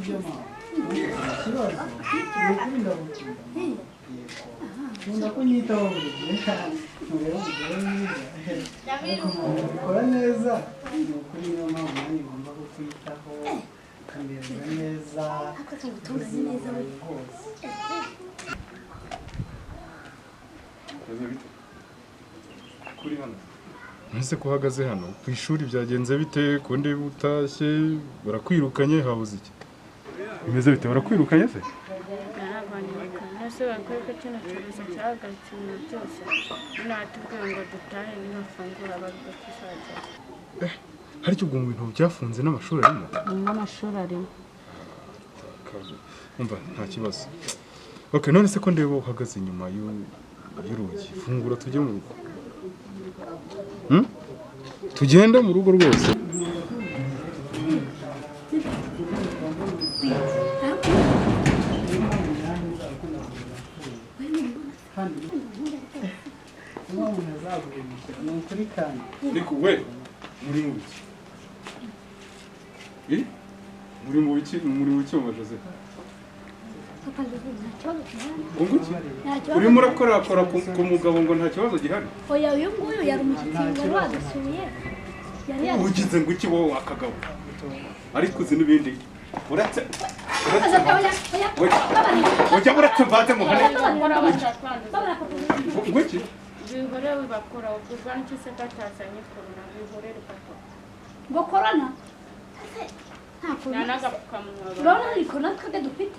Sibyo mama? Ikibazo ni ukuri, ndagukunda. Yego, nkunda ko unyitaho buri gihe, ntureba umugore mwiza, ariko mama ubikora neza. Ni ukuri, niyo mpamvu nanjye ngomba kukwitaho ukamererwa neza Ariko tugutunganye ubuzima neza we. bwawe bwose. Bimeze bite? Kuri hano. Ese ko uhagaze hano ku ishuri, byagenze bite? Ko ndeba utashye, barakwirukanye, habuze iki? Bimeze bite, barakwirukanye se? Narabanyirukanye. Ese bakwiye ko kino cyorezo cyahagaritse ibintu byose? None batubwiye ngo dutahe, nibafungura bavuga ko izajya. Harya ubwo mu bintu byafunze n'amashuri arimo? N'amashuri arimo. Umva, nta kibazo. Okay, none se ko ndeba uhagaze inyuma y'urugi, fungura tujye mu rugo. Tugende mu rugo rwose. Niyo mpamvu nanjye nzagukunda kugeza mpfuye, kandi niyo mpamvu ntazaguhemukira, ni ukuri kandi. Ariko we, muri mu biki? Eh? Muri mu biki? Muri mu biki, mama Joseph? Papa Joseph, nta kibazo gihari. Ngo iki? Nta kibazo. Urimo urakorakora ku mugabo ngo nta kibazo gihari? Oya, uyu nguyu yari umushyitsi wari wadusuye, yari yadusuye. Ugize ngo iki wowe akagabo? Ariko uzi n'ibindi, uretse Oya, oya, oya. Oya. Babarira. Ujya uretse mbanze muhane. Babarira, babarira. Babarira, papa Joseph. Ngo iki? Bihore bibakora ubwo n'icyo se katazanye korona? Bihorere papa. Ngo korona? Ese nta Nta korona? n'agapfukamunwa. Urabona hari korona twebwe dufite?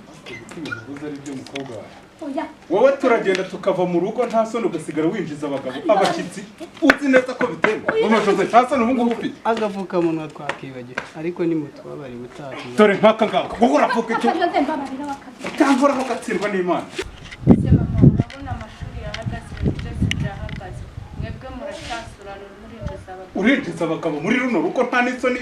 Ibintu uvuze ari byo, mukobwa wawe? Oya. Wowe turagenda tukava mu rugo, nta soni, ugasigara winjiza abagabo, abashyitsi, uzi neza ko bitewe. Mama Jose, nta soni ubu ngubu ufite? Agapfukamunwa twakibagiwe, ariko nimutubabare ubutaha. Dore nk'aka ngaka, wowe uravuga icyo? Papa Joseph, mbabarira wakazi. Utankoraho ugatsindwa n'Imana. Ese mama, urabona amashuri yahagaze, ibintu byose byahagaze, mwebwe muracyasurana, murinjiza abagabo. Urinjiza abagabo muri runo rugo, nta n'isoni?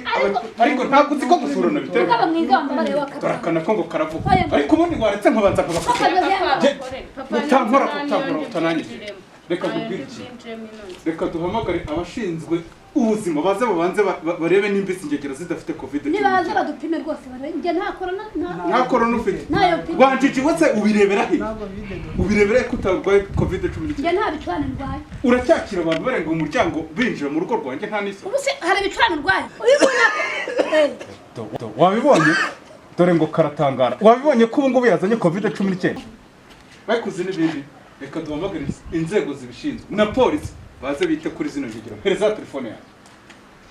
Ariko ntabwo uzi ko gusurana bitewe? Mugabo mwiza, wambabariye wakazi. Dore aka nako ngo karavuga. Oya. Ariko ubundi waretse nkabanza nkabakosora. Papa Joseph. Papa, Utankora, nta utankora, niyo utananyije. mbyinjiremo. Reka Ntayo nkubwire iki. mbyinjiremo ino nzu. Reka duhamagare abashinzwe ubuzima baze babanze barebe nimba izi ngegera zidafite COVID. Nibaze badupime rwose barebe, njye nta korona Nta korona ufite? Ntayo mfite. Wanjiji wese, ubirebera he? Ntabwo bide. Ubirebera he ko utarwaye COVID cumi Njye n'icyenda? nta bicurane ndwaye. Uracyakira abantu barenga umuryango binjira mu rugo rwanjye, nta n'isoni? Ubu se hari ibicurane ndwaye? Uyu nguyu eh. Wabibonye? Dore ngo karatangara. Wabibonye ko ubu ngubu yazanye COVID 19? Bakuze n'ibindi. Reka duhamagare inzego zibishinzwe na polisi baze bite kuri zino ngegera. Hereza telefone yawe,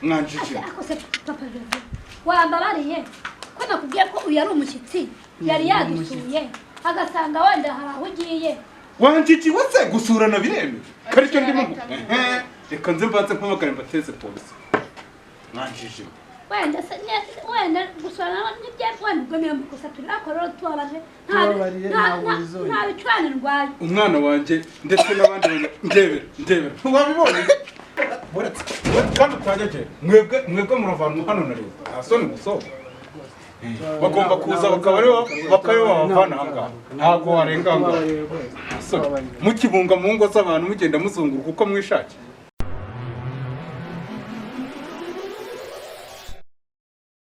mwanjiji. Ako se papa Joseph, wambabariye ko nakubwiye ko uyu ari umushyitsi yari yadusuye, agasanga wenda hari aho ugiye. Wanjiji wese, gusurana biremewe karicyo ndimo. Ehe, reka nze mbanze mpamagare mbateze polisi, mwanjiji. Wenda se wenda gusurana n'ibyo, wenda ubwo niyo makosa turi, ariko rero tubabaje, nta Tubabarire, ntabwo bizongera. nta bicurane ndwaye. Umwana wanjye ndetse n'abandi ndebera, ndebera, ntiwabibonye? Uretse kandi utanyagera, mwebwe muravanwa hano na leta. Nta soni gusohoka? Bagomba kuza bakaba aribo bakaba babavana aha ngaha, ntabwo warenga aha ngaha. Tubabarire rwose. Soni, mukibunga mu ngo z'abantu, mugenda muzunguruka uko mwishakiye.